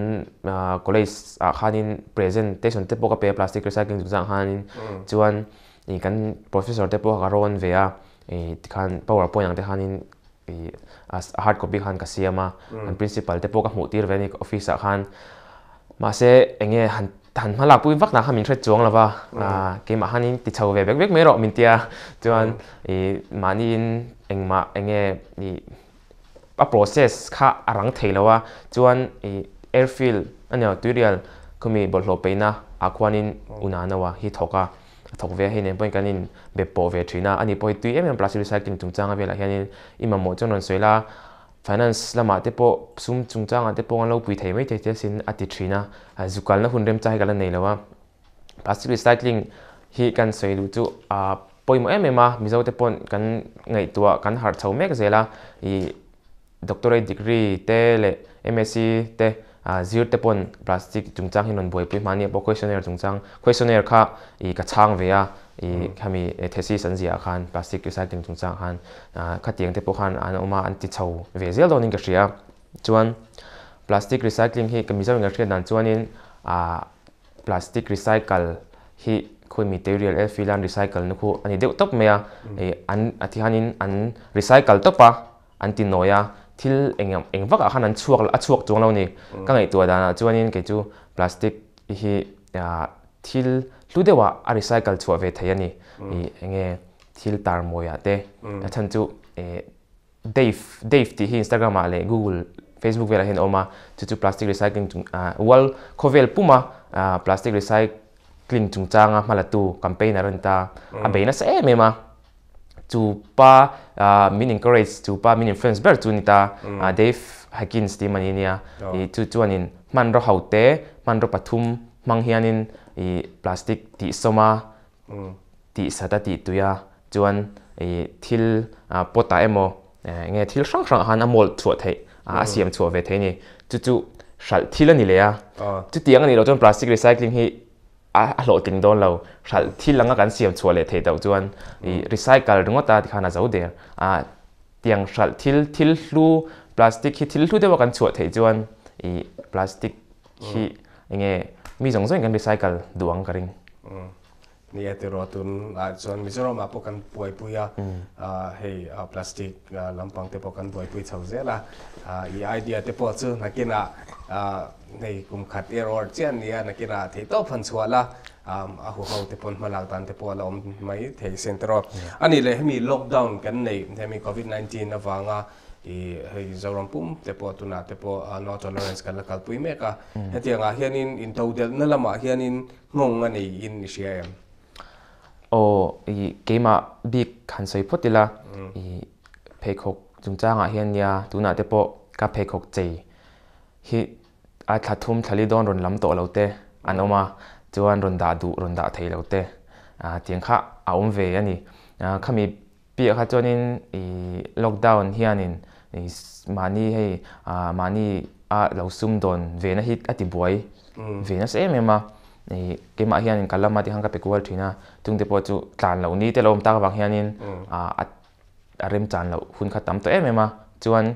college ah khanin presentation te pawh ka pe a plastic recycling chungchangah khanin chuan ih kan professor te pawh ka rawn ve a. Ih tikhan power point ang te khanin ih a hard copy khan ka siam a, an principal te pawh ka hmuh tir ve a ni office ah khan. Mahse eng nge han han hma lak pui vak nak kha min hret chuang lo va, keimah khanin ti chho ve vek vek mai rawh min tia chuan ih mahniin engmah eng nge ih a process kha a rang thei lo a, chuan ih airfield a ni lo tuirial khawmi bawlhhlawh peihna ah khuanin unanaua hi thawk a. A thawk ve a, hei nen pawhin kan in be pawh ve thin a, ani pawh hi tui em em plastic recycling chungchanga velah hianin i mamawh chuan rawn sawi la, finance lamah te pawh sum chungchangah te pawh an lo pui thei mai thei che asin a ti thin a, zu kalna hun remcha hi ka la nei lo a, plastic recycling hi kan sawi duh chu a pawimawh em em a, Mizo te pawh kan ngaihtuah kan harh chho mek zel a, ih Doctorate degree te leh MSc te zir te pawn plastic chungchang hi rawn buaipui hma nia pawh questionnaire chungchang questionnaire kha ih ka chhang ve a ih khami thesis an ziah ah khan plastic recycling chungchang khan khatiang te pawh khan an awm a an ti chho ve zel dawnin ka hria chuan plastic recycling hi ka Mizo in ka hriat dan chuanin ah plastic recycle hi khawi material elfi lan recycle na khu a ni deuh tawp mai a ih an a ti hianin an recycle tawp a. An ti nawi a, thil eng eng vakah khan an chhuak a chhuak chuang lo ni. Ka ngaihtuah danah chuanin kei chu plastic hi thil hlu deuhah a recycle chhuah ve thei a ni. Ih eng nge thil tar mawiah te a chhan chu Dave Dave tih hi Instagram ah leh Google Facebook velah hian a awm a, chu chu plastic recycling chung world khawvel puma plastic recycling chungchanga hmalatu campaigner a ni ta. A bei nasa em em a. Chu pa min encourage chu pa min influence ber chu ni ta Dave Hakkins tih mani nia i chu chuanin hmanraw ho te hmanraw pathum hmang hianin i plastic tih sawma tih sat a tih tui a chuan i thil pot ah emaw enge thil hrang hrang ah khan a mold chhuah theih a siam chhuah ve thei a ni chu chu hralh thil a ni leh a chutiang a nih loh chuan plastic recycling hi a hlawhtling dawn lo. Hralh thil anga kan siam chhuah leh theih tawh chuan ih recycle ringawt a tikhan a zo der. Ah tiang hralh thil thil hlu plastic hi thil hlu deuha kan chhuah theih chuan ih plastic hi enge mi zawng zawngin kan recycle duh ang ka ring. Ni e tiraw tun ah chuan Mizoram ah pawh kan buaipui a, hei plastic lampang te pawh kan buaipui chho zel a, i idea te pawh chu nakinah Hei kum khat error chiah a nia, nakinah theih tawp han chhuah la, a huho te pawn hmalak dan te pawh a la awm mai thei sin tawh. A nih leh hemi lockdown kan neih, hemi covid 19 avanga ih hei Zoram pum te pawh tunah te pawh no tolerance kan la kalpui mek a, hetiangah hianin intodelhna lamah hianin nghawng a nei in i hria em? Aw, ih keimah bik han sawi phawt ila, ih pheikhawk chungchangah hian nia tunah te pawh ka pheikhawk chei Hi a thla thum thla li dawn rawn lam tawh lo te an awm a, chuan rawn dah duh rawn dah thei lo te tiang kha a awm ve a ni. Khami piah kha chuanin ih lockdown hianin ih mahni hei mahni a lo sum dawn ve na hi a ti buai ve nasa em em a, ih keimah hianin ka lama tikhan ka pe kual thin a, chungte pawh chu tlan loh ni te lo awm tak avang hianin a a remchan loh hun kha tam tawh em em a, Chuan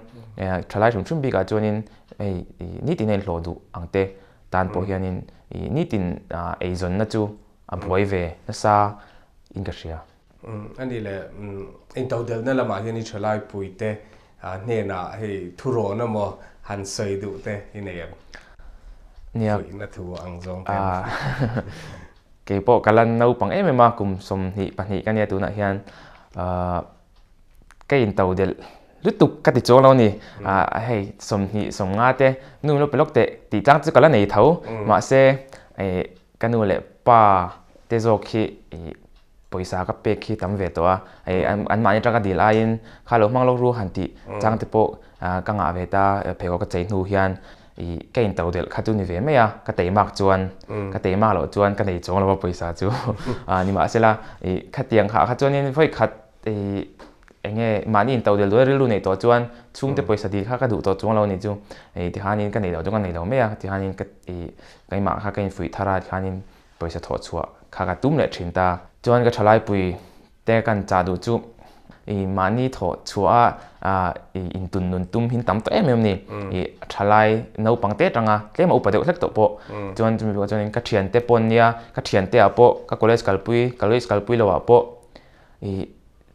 thalai hrim hrim bikah chuanin hei nitin a inhlawh duh ang te tan pawh hianin nitin eizawnna chu a buai ve nasa in ka hria. A nih leh intodelhna lamah hian i thalai puite hnenah hei thurawn emaw han sawi duh te i nei em? Nia. Fuihna thu ang zawng te. Kei pawh ka la naupang em em a, kum 22 ka nia tunah hian ka intodelh lutuk ka ti chuang lo a ni. Hei 20 50 te nu lo pe lawk teh tih tlang chu ka la nei tho. Mahse ka nu leh pa te zawk hi pawisa ka pek hi tam ve tawh a, hei anmahni atanga dil aiin kha lo hmang lo ru han tih chang te pawh ka ngah ve ta, pheikhawk ka chei hnu hian ih ka into delh kha chu ni ve mai a, ka teimak chuan ka teimak loh chuan ka nei chuang lo a pawisa chu nimahsela ih khatiang khah kha chuanin vawi khat ih eng nge mahni into delh duai rilru neih tawh chuan chhungte pawisa dil kha ka duh tawh chuang lo a nih chu, ih tikhanin ka nei loh chu ka nei lo mai a, tikhanin ka ih keimah kha ka infuih thar a tikhanin Pawisa thawh chhuah kha ka tum leh thin ta. Chuan ka thalaipui te kan chah duh chu i mahni thawh chhuah a i intun nun tum hin tam tawh em em ni. I thalai naupang te atanga tlem a upa deuh hlek tawh pawh. Chuan chumi bulah chuanin ka thiante pawh an nia, ka thiante ah pawh ka college kalpui, college kalpui lo ah pawh i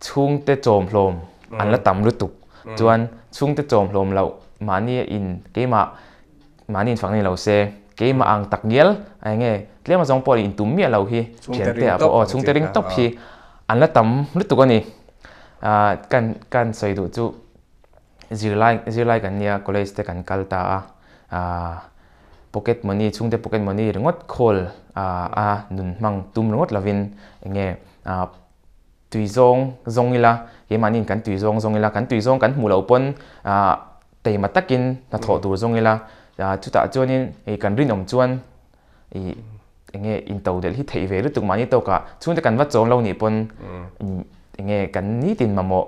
chhungte chawm hlawm an la tam lutuk. Chuan chhungte chawm hlawm loh mahni in keimah Mahni infak ni lo se, keimah ang tak ngial a eng nge tlem a zawng pawh in tum miah lo hi thiante ah pawh aw chhungte ring tawp hi an la tam lutuk a ni. Kan kan sawi duh chu zirlai zirlai kan nia college te kan kal ta a, pocket money chhungte pocket money ringawt khawl a nun hmang tum ringawt lovin eng nge tui zawng zawng ila keimahniin kan tui zawng zawng ila kan tui zawng kan hmuh loh pawn Teima takin hnathawh tur zawng ila, chutah chuanin hei kan rinawm chuan ih eng nge into delh hi theih ve lutuk mahni tawkah chhungte kan va chawm lo nih pawn eng nge kan nitin mamawh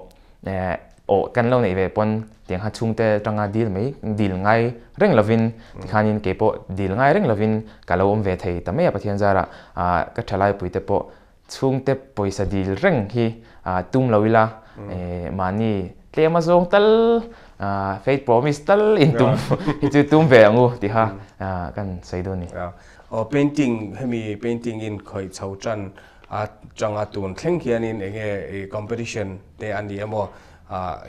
awh kan lo neih ve pawn tiang kha chhungte atanga dil mai dil ngai reng lovin tikhanin keipawh dil ngai reng lovin ka lo awm ve thei ta mai a Pathian zarah ka thalaipuite pawh Chhungte pawisa dil reng hi tum lo ila, mahni tlem a zawng tal, faith promise tal in tum hi chu tum ve ang u tiha kan sawi dawn ni. Aw painting hemi painting in khawih chho tan a tanga tun thleng hianin enge competition te a ni emaw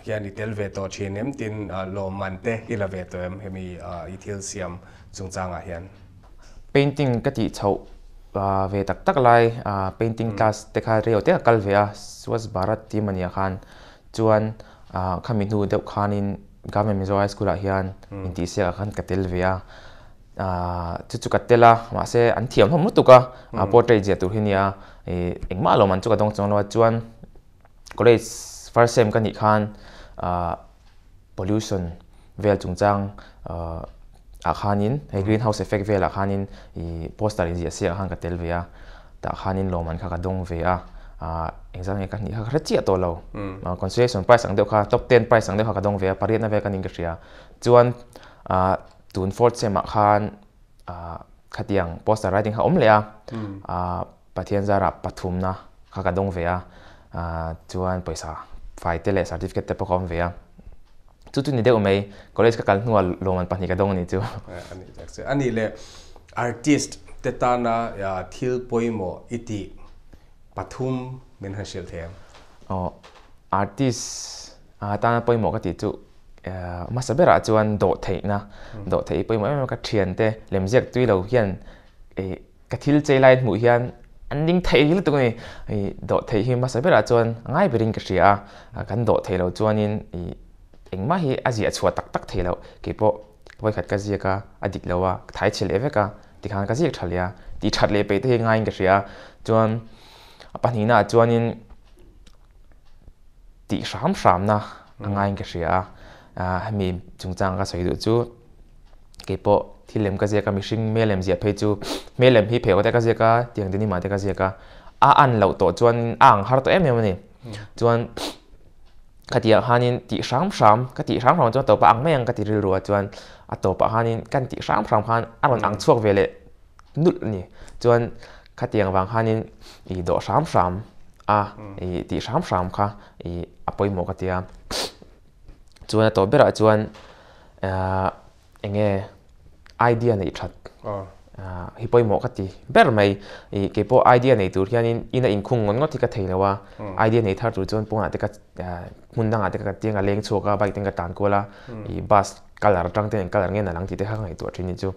hian i tel ve tawh thin em tin lawmman te i la ve tawh em hemi i thil siam chungchangah hian. Painting ka tih chhoh ve tak tak lai painting class te kha reo te a kal ve a Swachh Bharat team a nia khan chuan khami hnu deuh khanin Government Mizo High School ah hian intihsiak ah khan ka tel ve a chu chu ka tel a mahse an thiam hlawm lutuk a portrait ziah tur hi nia engmah lo man chu ka dawng chuang lo a chuan college first sem ka nih khan pollution vel chungchang ah khanin hei green house effect velah khanin ih poster inziah siak ah khan ka tel ve a tah khanin lawmman kha ka dawng ve a ah engzah nge ka hnih kha ka hre chiah tawh lo consolation prize ang deuh kha top ten prize ang deuh kha ka dawng ve a pariatna vel ka ning ka hria chuan ah tun fourth sem ah khan ah khatiang poster writing kha a awm leh a ah Pathian zarah pathumna kha ka dawng ve a ah chuan pawisa fai te leh certificate te pawh ka awm ve a. Chu chu ni deuh mai, college ka kal hnuah lawmman pahnih ka dawng a nih chu. A nih tak che. A nih leh artist te tana thil pawimawh i tih pathum min han hrilh thei ang? Aw, artist tana pawimawh ka tih chu hmasa berah chuan dawh theihna, dawh theih i pawimawh em em a, ka thiante lemziak tui lo hian ih Ka thil chei lai hmuh hian an ding thei lutuk a ni. I dawh theih hi hmasa berah chuan a ngai berin ka hria a, kan dawh theih loh chuanin i engmah hi a ziah chhuah tak tak thei loh. Keipawh vawikhat ka ziak a, a dik lo a, ka thai chhe leh vek a, tikhan ka ziak tha leh a, tih that leh peih te hi ngaiin ka hria a. Chuan a pahnihnaah chuanin tih hram hramna a ngaiin ka hria a, hemi chungchang ka sawi duh chu. Keipawh thil lem ka ziak a, mihring hmel lem ziah phei chu hmel lem hi pheiawk te ka ziak a, tiang te nimah te ka ziak a, a an loh tawh chuan a ang har tawh em em a ni. Chuan khatiang khanin tih hram hram, ka tih hram hram chuan a tawpah ang mai ang ka ti rilru ah chuan a tawpah khanin kan tih hram hram khan a rawn ang chhuak ve leh nulh a ni. Chuan khatiang vang khanin i dawh hram hram a, i tih hram hram kha i a pawimawh ka ti a. Chuan a tawp berah chuan enge idea neih that hi pawimawh ka ti ber mai. Ih keipawh idea nei tur hianin ina inkhung ngawt ngawt hi ka thei lo a, idea nei thar tur chuan pawnah te ka hmun dangah te ka tiang a leng chhuak a, bike ten ka tlan kual a, ih bus colour atang ten eng colour nge na lang tih te kha ka ngaihtuah thin ni chu.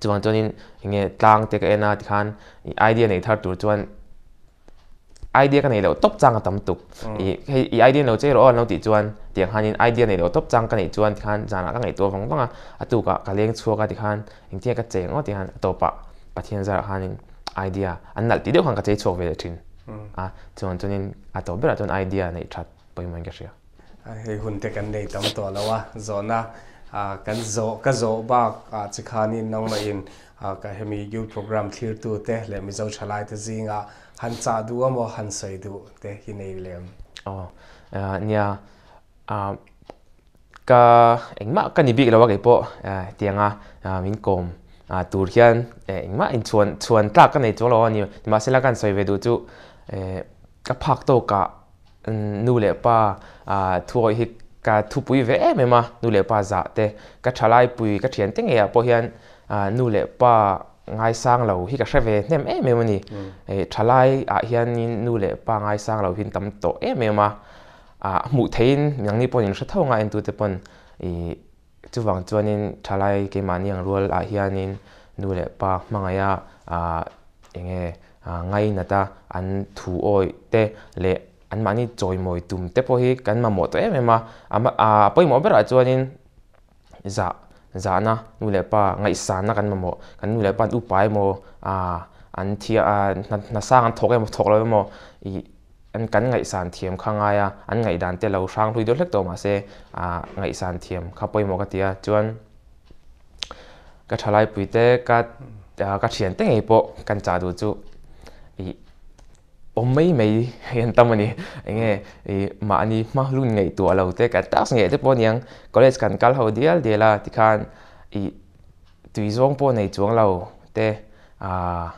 Chuvang chuanin enge tlang te ka en a tikhan ih idea nei thar tur chuan idea ka nei loh tawp chang a tam tuk. Ih hei i idea lo che rawh aw an lo tih chuan tiang khanin idea nei loh tawp chang ka neih chuan tikhan zanah ka ngaihtuah vang vang a, a tukah ka leng chhuak a tikhan engtin nge ka cheng aw tikhan a tawpah Pathian zarah khanin idea an nalh tih deuh khan ka chei chhuak ve leh thin a, chuan chuanin a tawp berah chuan idea neih that pawimawhin ka hria. Hei hun te kan nei tam tawh lo a, zawhna kan zawh ka zawh bak ah che khanin nangmahin ka hemi youth program thlirtu te leh Mizo thalai te zingah han chah duh a maw han sawi duh te hi nei lem. Aw nia ka engmah ka ni bik lo a keipawh tianga min kawm tur hian engmah inchhuan chhuan tlak ka nei chuang lo a ni nimahsela ka han sawi ve duh chu ka phak tawkah Nu leh pa thuawih hi ka thupui ve em em a, nu leh pa zah te, ka thalai pui ka thian te ngeiah pawh hian nu leh pa ngaisang lo hi ka hre ve hnem em em a ni. Thalai ah hianin nu leh pa ngaisang lo hi an tam tawh em em a, hmuh theihin nangni pawhin in hre tho anga entute pawn chuvang chuanin thalai keimahni ang rual ah hianin nu leh pa hmangaiha enge ngainat a an thu awih te leh anmahni chawimawi tum te pawh hi kan mamawh tawh em em a, a pawimawh berah chuanin zah zahna nu leh pa ngaihsanna kan mamawh kan nu leh pa an upa emaw an thia hna sang an thawk emaw thawk lo emaw ih An kan ngaihsan thiam kha ngai a, an ngaihdan te lo hrang hlui deuh hlek tawh mahse ah ngaihsan thiam kha pawimawh ka ti a, chuan ka thalaipui te ka ka thian te ngei pawh kan chah duh chu ih awm mai mai hi an tam a ni, eng nge ih mahni hma lun ngaihtuah lo te kan task ngei te pawh aniang college kan kal ho dial dial a tikhan ih tui zawng pawh nei chuang lo te ah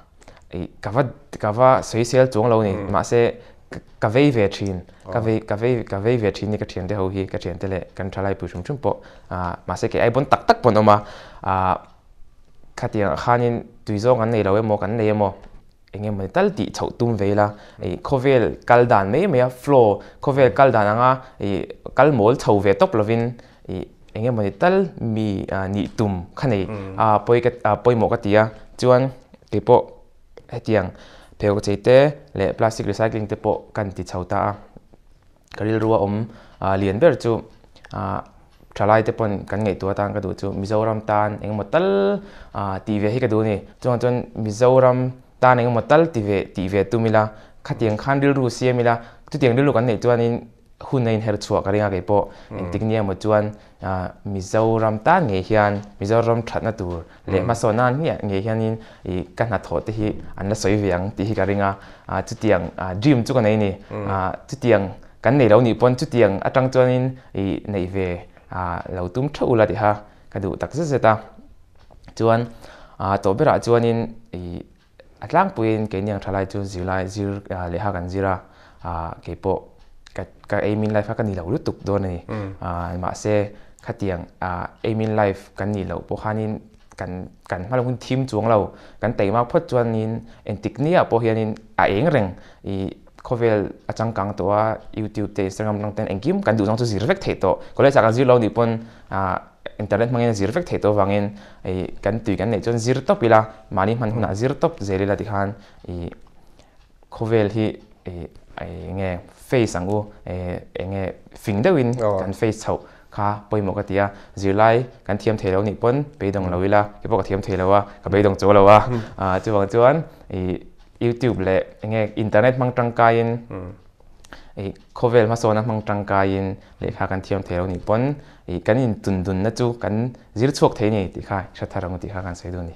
ih ka va ka va sawisel chuang lo ni mahse ka vei ve thin ka vei ka vei ka vei ve thin ni ka thiante ho hi ka thiante leh kan thalai pui hrim hrim pawh ah mahse kei ai bawn tak tak pawh an awm a ah khatiang ah khanin tui zawng an nei lo emaw kan nei emaw eng emaw ni tal tih chhoh tum ve ila ih khawvel kal dan mai mai a flow khawvel kal dan anga ih kal mawl chho ve tawp lovin ih eng emaw ni tal mi nih tum kha nei a pawi ka pawimawh ka ti a chuan keipawh hetiang pheikhawk chei te leh plastic recycling te pawh kan ti chho ta a ka rilru a awm lian ber chu thalai te pawn kan ngaihtuah atan ka duh chu Mizoram tan eng emaw tal tih ve hi ka duh a ni chuvang chuan Mizoram tan eng emaw tal ti ve tih ve tum ila khatiang khan rilru siam ila chutiang rilru kan neih chuanin Hun a inher chhuah ka ring a keipawh engtik nia emaw chuan Mizoram tan ngei hian Mizoram thatna tur leh hmasawn nan hmiah ngei hianin ih ka hnathawh te hi an la sawi ve ang tih hi ka ring a, chutiang dream chu ka nei a ni. Chutiang kan nei lo nih pawn chutiang atang chuanin ih neih ve lo tum theuh ula tih kha ka duh tak zet zet a. Chuan tawh berah chuanin ih A tlangpuiin keini ang thalai chu zirlai zir lehkha kan zir a, keipawh ka ka aim in life kha ka ni lo lutuk dawn a ni. Mahse khatiang aim in life kan nih loh pawh khanin kan kan hma hun thim chuang lo, kan taima phawt chuanin engtik niah pawh hianin a eng reng ih khawvel a changkang tawh a, youtube te instagram atang ten engkim kan duh zawng chu zir vek theih tawh. College ah kan zir lo nih pawn Internet hmangin a zir vek theih tawh avangin ih kan tui kan neih chuan zir tawp ila, mahni hman hunah zir tawp zel ila tikhan ih khawvel hi ih eng nge face ang u ih eng nge fing deuhin kan face chhoh kha pawimawh ka ti a, zirlai kan thiam thei lo nih pawn beidawng lo ila, keipawh ka thiam thei lo a, ka beidawng chuang lo a, chuvang chuan ih youtube leh eng nge internet hmang tangkaiin ih khawvel hmasawna hmang tangkaiin lehkha kan thiam thei lo nih pawn ih kan intundunna chu kan zir chhuak thei ni tih kha hre thar ang tih kha kan sawi duh a ni.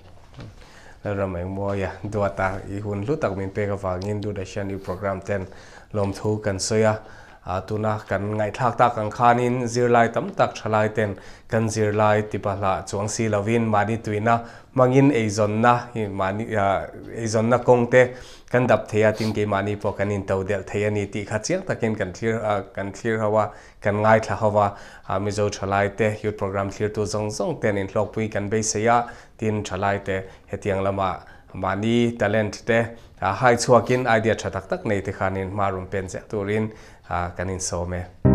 Lalram Engmawia duata i hun hlu tak min pek avangin Doordarshan i program ten lawmthu kan sawi a. Tuna kan ngaihthlak tak ang khanin zirlai tam tak thalai ten kan zirlai tipahla chuang si lovin mahni tuina hmangin eizawnna mahni eizawnna kawng te kan dap thei a, tin keimahni pawh kan in to delh thei a ni tih kha chiang takin kan thlir kan thlir ho a, kan ngaithla ho a. Mizo thalai te youth program thlirtu zawng zawng ten inhlawkpui kan beisei a, tin thalai te hetiang lamah mahni talent te hai chhuakin idea tha tak tak nei te khanin hma rawn pen zel turin kan insawm e.